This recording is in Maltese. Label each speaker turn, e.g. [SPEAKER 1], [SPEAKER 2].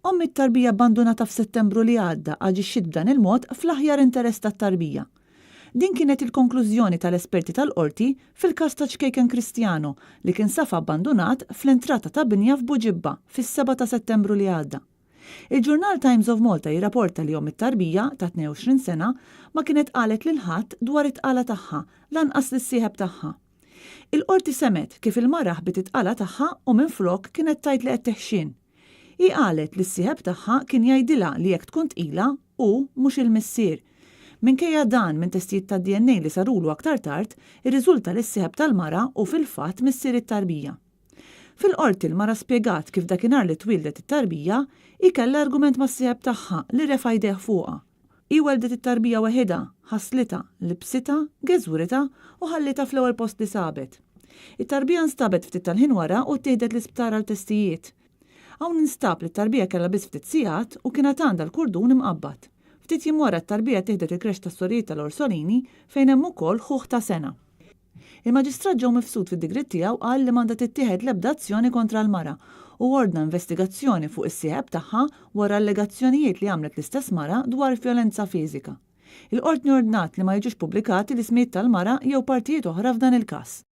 [SPEAKER 1] Omm it-tarbija abbandunata f'Settembru li għadda aġixxiet b'dan il-mod fl-aħjar interess tat-tarbija. Din kienet il-konklużjoni tal-esperti tal-Qorti fil-każ ta' ċkejken Cristiano li kien safa abbandunat fl-entrata ta' binja f'Buġibba fis-sebgħa ta' Settembru li għadda. Il-ġurnal Times of Malta jirraporta li omm it-tarbija, ta' 22 sena, ma kienet qalet lil ħadd dwar it-tqala tagħha, lanqas lis-sieħeb tagħha. Il-Qorti semgħet kif il-mara ħbiet it-tqala tagħha u minflok kienet tgħid li qed teħxien. Hi qalet li s-sieħeb tagħha kien jgħidilha li jekk tkun tqila, hu mhux il-missier. Minkejja dan, minn testijiet tad-DNA li sarulu aktar tard, irriżulta li s-sieħeb tal-mara hu fil-fatt missier it-tarbija. Fil-Qorti l-mara spjegat kif dakinhar li twieldet it-tarbija, hi kellha argument mas-sieħeb tagħha li refa' jdejh fuqha. Hi welldet it-tarbija weħidha, ħaslitha, libsitha, geżwritha u ħallietha fl-ewwel post li sabet. It-tarbija nstabet ftit tal-ħin wara u ttieħdet l-isptar għal testijiet. Hawn instab li t-tarbija kellha biss ftit sigħat u kien għad għandha l-kurdun imqabbad. Ftit jiem wara t-tarbija ttieħdet il-krexx tas-sorijiet tal-Orsolini fejn hemm ukoll ħuh ta' sena. Il-Maġistrat Joe Mifsud fid-digriet tiegħu qal li m'għandha tittieħed l-ebda azzjoni kontra l-mara u ordna investigazzjoni fuq is-sieħeb tagħha wara allegazzjonijiet li għamlet l-istess mara dwar vjolenza fiżika. Il-Qortni ordnat li ma jiġux pubblikati l-ismijiet tal-mara jew partijiet oħra f'dan il-każ.